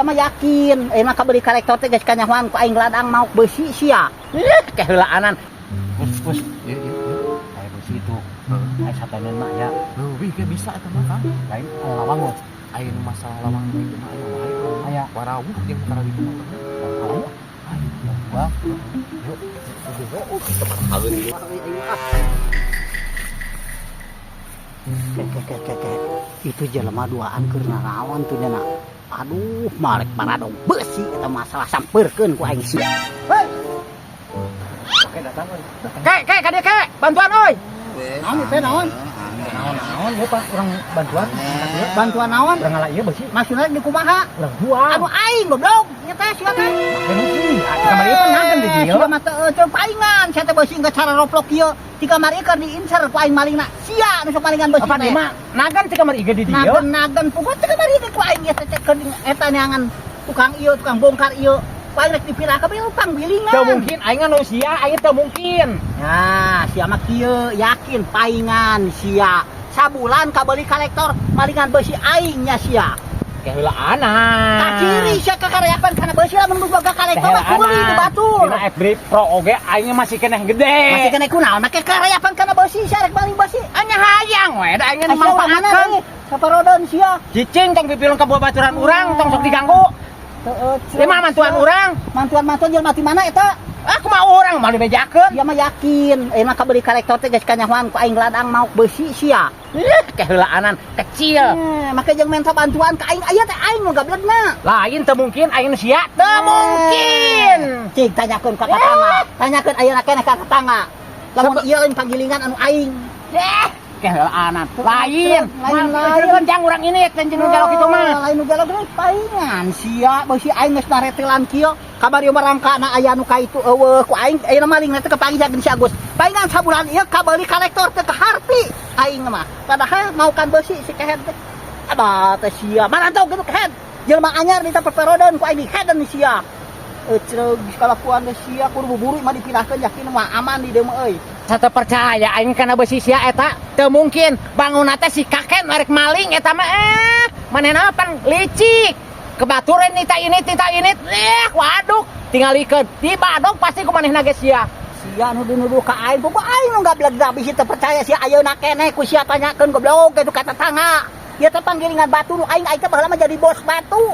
Mah yakin, mah kabeli kolektor teh geus kanyahoan ku aing ladang maok beusi sia. Ih, keheulaanan. Gus, Gus. Iya. Aya beusi itu. Aya satenan mah aya. Leuwih ge bisa eta mah, Kang. Lain aya lawang loh. Aya nu masalah lawang itu mah aya wae. Aya. Warawuh jeung perkara itu mah. Aya. Ayo. Wah. Yuk. Yuk. Ke, ke, ke, ke, ke. Itu jelema duaan keur naraon tuh nya. Aduh, malek paradong beusi eta masalah, sampeurkeun ku aing sia. Hei, Oke, datang euy. Datang. Kek, kek, kadieu kek, bantuan euy. Naon teh, naon? Naon naon ya, Pak, urang bantuan. Bantuan naon? Urang ngala ieu beusi. Maksudnya di kumaha? Urang jual. Anu aing goblok, nya teh sia teh. Make nu sia. Di kamar ieu pan nagen di dieu. Sia mah teu eueuh paingan, sia teh beusi engke cara roplok ieu. Di kamar ieu keur diincer ku aing malingna. Sia nu sok malingan beusi Apa teh. di mah nagan di kamar ieu di dieu. Nagen nagen puguh teh kamar ieu ku aing ieu teh keur eta neangan tukang ieu, tukang bongkar ieu. Ku aing rek dipirah ka panggilingan. Teu mungkin aing nu sia, aing teu mungkin. Nah, sia mah kieu yakin paingan sia. Sabulan kabeli kolektor malingan beusi aing nya sia. Keheulaanan. Kaciri sia kakareapan kana beusi, lamun geus boga kolektor mah kuuli di batur. Dina FB Pro oge aing masih keneh gede. Masih kena kunaon make kareapan kana beusi, sia rek maling beusi? Anya hayang we da aing Sia urang mana manfaatkeun. deui? Saparodon sia. Cicing tong pipilun ka baturan urang, tong sok diganggu. Heeh. Ieu mah mantuan urang. Mantuan-mantuan jelema ti mana eta? Aku mah urang mah dibejakeun. Dia mah yakin, mah kabeli kolektor teh geus kanyahoan ku aing ladang maok beusi sia. Ih, keheulaanan kecil. Eh, make jeung minta bantuan ka aing aya teh aing nu gablegna. Lain, teu mungkin aing nu sia, teu mungkin. Cing tanyakeun ka tetangga. Tanyakeun ayeuna keneh ka tetangga. Lamun ieu lain panggilingan anu aing. Eh, keheulaanan. Lain. Lain, lain. lain. Jang urang ini teh jeung nu galok itu mah. Lain nu galok deui, paingan sia beusi aing geus naretelan kieu. Kamari mah rangkana aya nu ka itu eueuh ku aing ayeuna maling teh kapanggih jeung si Agus. Paingan sabulan ieu kabeli kolektor teh kaharti aing mah. Padahal mau kan beusi si kehed teh. Abah teh sia marantau gitu kehed. Jelema anyar minta peperodeun ku aing diheden sia. Ecreug kalakuan teh sia, kudu buburu mah dipindahkeun, yakin mah aman di dieu mah euy. Satu percaya aing kana beusi sia eta teu mungkin. Bangunna teh si kakek nu rek maling eta mah, eh manehna pan licik. Kebaturan nita ini tita ini, eh waduh, tingalikeun di badog pasti ku manehna ge sia. Sia nuduh-nuduh ka aing, pokok aing nu gableg bisi teu percaya sia ayeuna keneh ku sia tanyakeun goblok kitu ka tetangga. Ieu teh panggilingan batu nu aing, aing teh baheula mah jadi bos batu.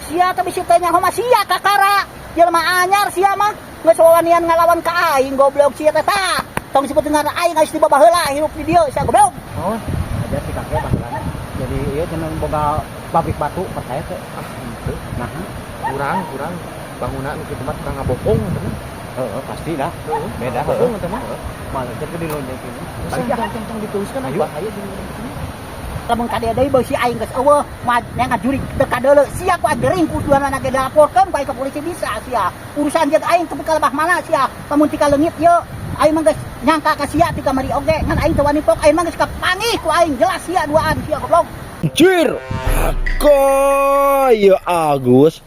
Sia teh bisi teh nyaho mah sia kakara. Jelema anyar sia mah geus wawanian ngalawan ka aing, goblok sia teh tah. Tong disebut ngaran aing geus dibawa heula hirup di dieu sia goblok. Oh, aja si kakek baheulana. Jadi ieu cenah boga pabrik batu, percaya teh? Ah, henteu. Nah, Kurang, kurang. Bangunan nu kitu mah tukang ngabokong eta mah. Heeh, pasti dah. Heeh. Beda. Ngabokong eta mah. Malah jadi dilonjek ini. Tong tong tong diteruskan, Ayo. bahaya jeung urang kitu mah. Lamun ka dieu deui beusi aing geus eueuh, mah nya ngajurig teu kadeuleu. Sia ku aing gering ku duanana ge dilaporkeun ku aing ka polisi bisa sia. Urusan jeung aing tepi ka lebah mana sia. Lamun tika leungit ieu aing mah geus nyangka ka sia ti kamari oge, ngan aing teu wani pok, aing mah geus kapanggih ku aing jelas sia duaan sia goblok. Anjir. Kok ya Agus.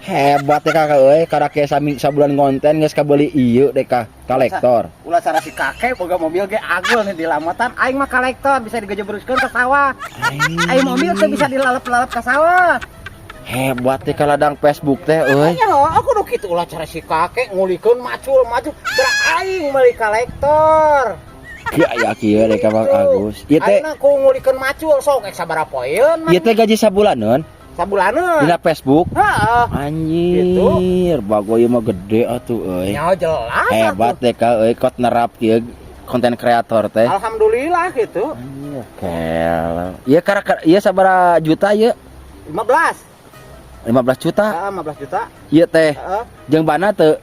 Hebat ya kakak euy, karek sami sabulan ngonten geus kabeli ieu deh ka kolektor. Ulah cara si kakek boga mobil ge agul nih di lamotan, aing mah kolektor bisa digejebruskeun ke sawah. Aing mobil teh bisa dilalep-lalep ke sawah. Hebat teh ladang Facebook teh euy. Ya, aku nu kitu, ulah cara si kakek ngulikeun macul macul, gerak aing meuli kolektor. Gaya kieu deh ka Bang Agus. Ieu teh Ayeuna ku ngulikeun macul sok ek sabaraha poeun mah. Ieu teh gaji sabulaneun Sabulaneun. Dina Facebook. Heeh. Anjir, bagoy mah gede atuh euy. Nya jelas. Hebat deh ka euy, kot nerap kieu konten kreator teh. Alhamdulillah gitu. Anjir, kel. Ieu karek ieu sabaraha juta ieu? 15. 15 juta. Heeh, 15 juta. Ieu teh Heeh. jeung bana teu?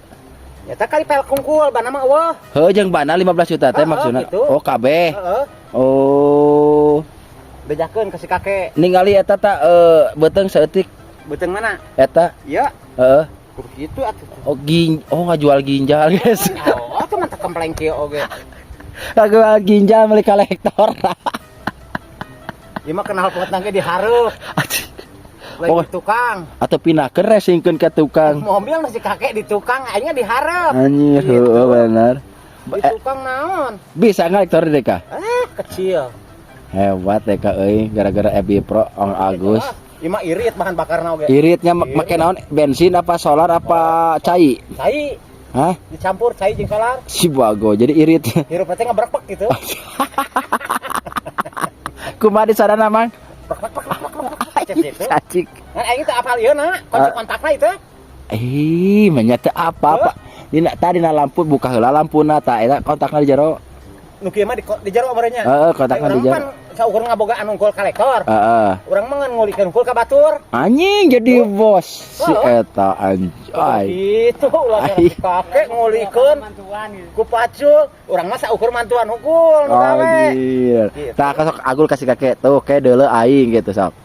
Ya teh kali pel kungkul bana mah eueuh. Heuh, jeung bana 15 juta teh Heeh, maksudna. gitu. Oh, kabeh. Heeh. Oh, Bejakeun ke si kakek. Ningali eta ta beuteung saeutik. Beuteung mana? Eta. Iya. Heeh. Kudu kitu atuh. Oh, oh ngajual ginjal, guys. Oh, tuh mah kempleng kieu oge. Ngajual ginjal meuli kolektor. Ieu mah kenal pot nangge dihareup. Lain Oh. di tukang. Atau pindahkeun racingkeun ke tukang. Mobil si kakek di tukang, aingnya dihareup. Anjir, Gitu. heeh bener. Di tukang naon? Bisa nggak deh kah? Eh, kecil. Hebat deh kak euy, gara-gara FB Pro Ong Agus. Ieu mah irit bahan bakarna oge. Iritnya make naon? Bensin apa solar apa cai? Cai. Hah? Dicampur cai jeung solar. Si bago jadi irit. Hirup teh ngebrepek gitu. Kumaha di sana, Mang? Cek gitu. Cacik. Ngan aing teh apal ieu na, kunci kontakna itu. Eh, menya teu apa apa. Dina tadi na lampu buka heula lampuna tah eta kontakna di jero. Nu kieu mah di jero merenya. Heeh, kontakna di Urang jero. pan saukur ngabogaan unggul kolektor. Heeh. Urang mah ngan ngulikeun unggul ka batur. Anjing jadi bos si Oh. eta anjay. Gitu ulah Ai. kakek ngulikeun ku pacul. Urang mah saukur mantuan hungkul nu gawe. Anjir. Gitu. Tah sok agul kasih kakek tuh kayak deuleu aing gitu sok.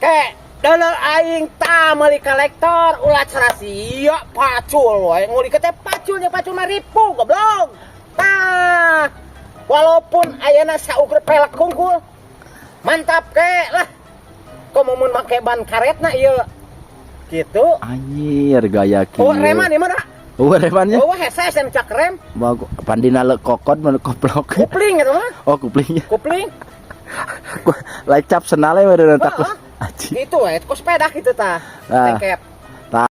Kek, deuleu aing ta meuli kolektor ulah sia pacul wae ngulikeun teh paculnya pacul mah ripu goblok. Tah, walaupun ayeuna saukur pelek hungkul. Mantap kek lah. Komo mun make ban karetna ieu. Gitu. Anjir gaya kieu. Oh, reman ieu mah da. Oh, remannya. Oh, hese sen cak rem. Bagus. Pandina le kokot mun koplok. Kupling gitu mah. Oh, kuplingnya. Kupling. Like cap senale meureun takut. Heeh. Anjing. Gitu we, ku sepeda gitu tah. Ah. Tengkep.